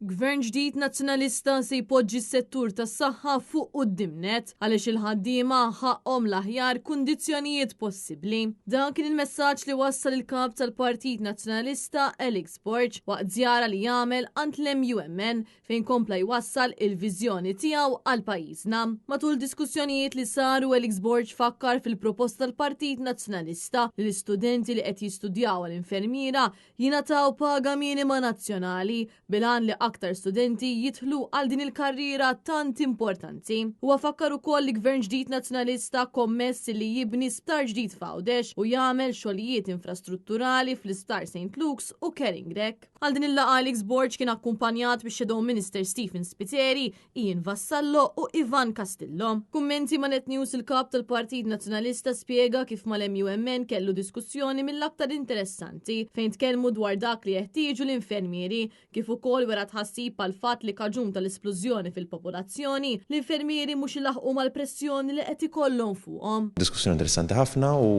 Gvern ġdid Nazzjonalista se jpoġġi s-settur tas-saħħa fuq quddiem nett għaliex il-ħaddiema ħaqqhom l-aħjar kundizzjonijiet possibbli. Dan kien il-messaġġ li wassal il-Kap tal-Partit Nazzjonalista Alex Borg waqt żjara li għamel għand l-MUMN fejn kompla jwassal il-viżjoni tiegħu għal pajjiżna. Matul diskussjonijiet li saru Alex Borg fakkar fil-proposta tal-Partit Nazzjonalista li l-istudenti li qed jistudjaw għal-infermiera jingħataw paga minima nazzjonali bil-għan li aktar studenti jidħlu għal din il-karriera tant importanti. Huwa fakkar ukoll li Gvern ġdid Nazzjonalista kommess li jibni sptar ġdid f'Għawdex u jagħmel xogħlijiet infrastrutturali fl-Isptar St. Luke's u Kering Grech. Għal din il-laqgħa Alex Borg kien akkumpanjat bix-Shadow Minister Stephen Spiteri, Ian Vassallo u Ivan Castillo. Kummenti ma' Net News il-Kap tal-Partit Nazzjonalista spjega kif mal-MUMN kellu diskussjoni mill-aktar interessanti fejn tkellmu dwar dak li jeħtieġu l-infermieri kif ukoll wera tħassib għal fatt li kaġun tal-isplużjoni fil-popolazzjoni l-infermieri mhux ilaħħqu mal-pressjoni li qed ikollhom fuqhom. Diskussjoni interessanti ħafna u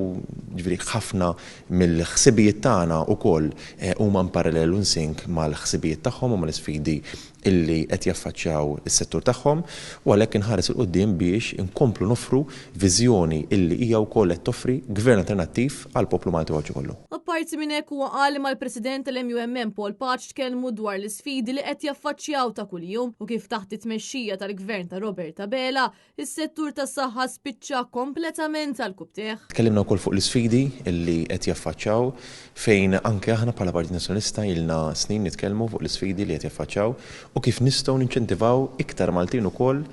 ġifieri ħafna mill-ħsibijiet tagħna wkoll huma in parallel u in sync mal-ħsibijiet tagħhom u mal-isfidi illi qed jaffaċċjaw is-settur tagħhom u għalhekk inħares 'il quddiem biex inkomplu noffru viżjoni illi hija wkoll qed toffri gvern alternattiv għall-poplu Malti u Għawdxi kollu. Apparti minn hekk huwa qal li mal-President tal-MUMN Paul Pace tkellmu dwar l-isfidi li qed jaffaċċjaw ta' kuljum u kif taħt it-tmexxija tal-Gvern ta' Robert Abela Is-settur tas-saħħa spiċċa kompletament għall-kubtieħ. Tkellimna wkoll fuq l-isfidi li qed jaffaċċaw fejn anke aħna bħala Partit Nazzjonalista ilna snin nitkellmu fuq l-isfidi li qed jaffaċċaw u kif nistgħu ninċentivaw iktar Maltin ukoll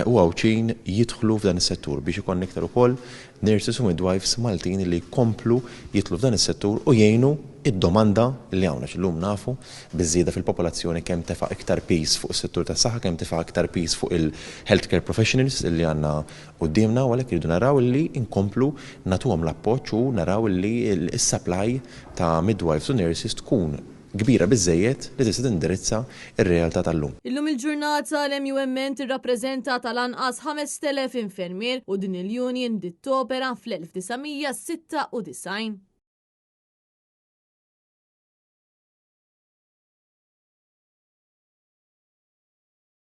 u Għawdxin jidħlu f'dan is-settur biex ikollna iktar ukoll nurses u midwives Maltin li jkomplu jidħlu f'dan is-settur u jgħinu d-domanda li hawn għax illum nafu biż-żieda fil-popolazzjoni kemm tefa' iktar piż fuq is-settur tas-saħħa, kemm tefa' iktar piż fuq il-healthcare professionals li għandna quddiemna u għalhekk irridu naraw li nkomplu nagħtuhom l-appoġġ u naraw li s-supply ta' midwives u nurses tkun kbira biżżejjed li tista' tindirizza r-realtà tal-lum. Illum il-ġurnata l-MUMN tirrappreżenta tal-anqas 5,000 infermier u din il-union bdiet topera fl-1996.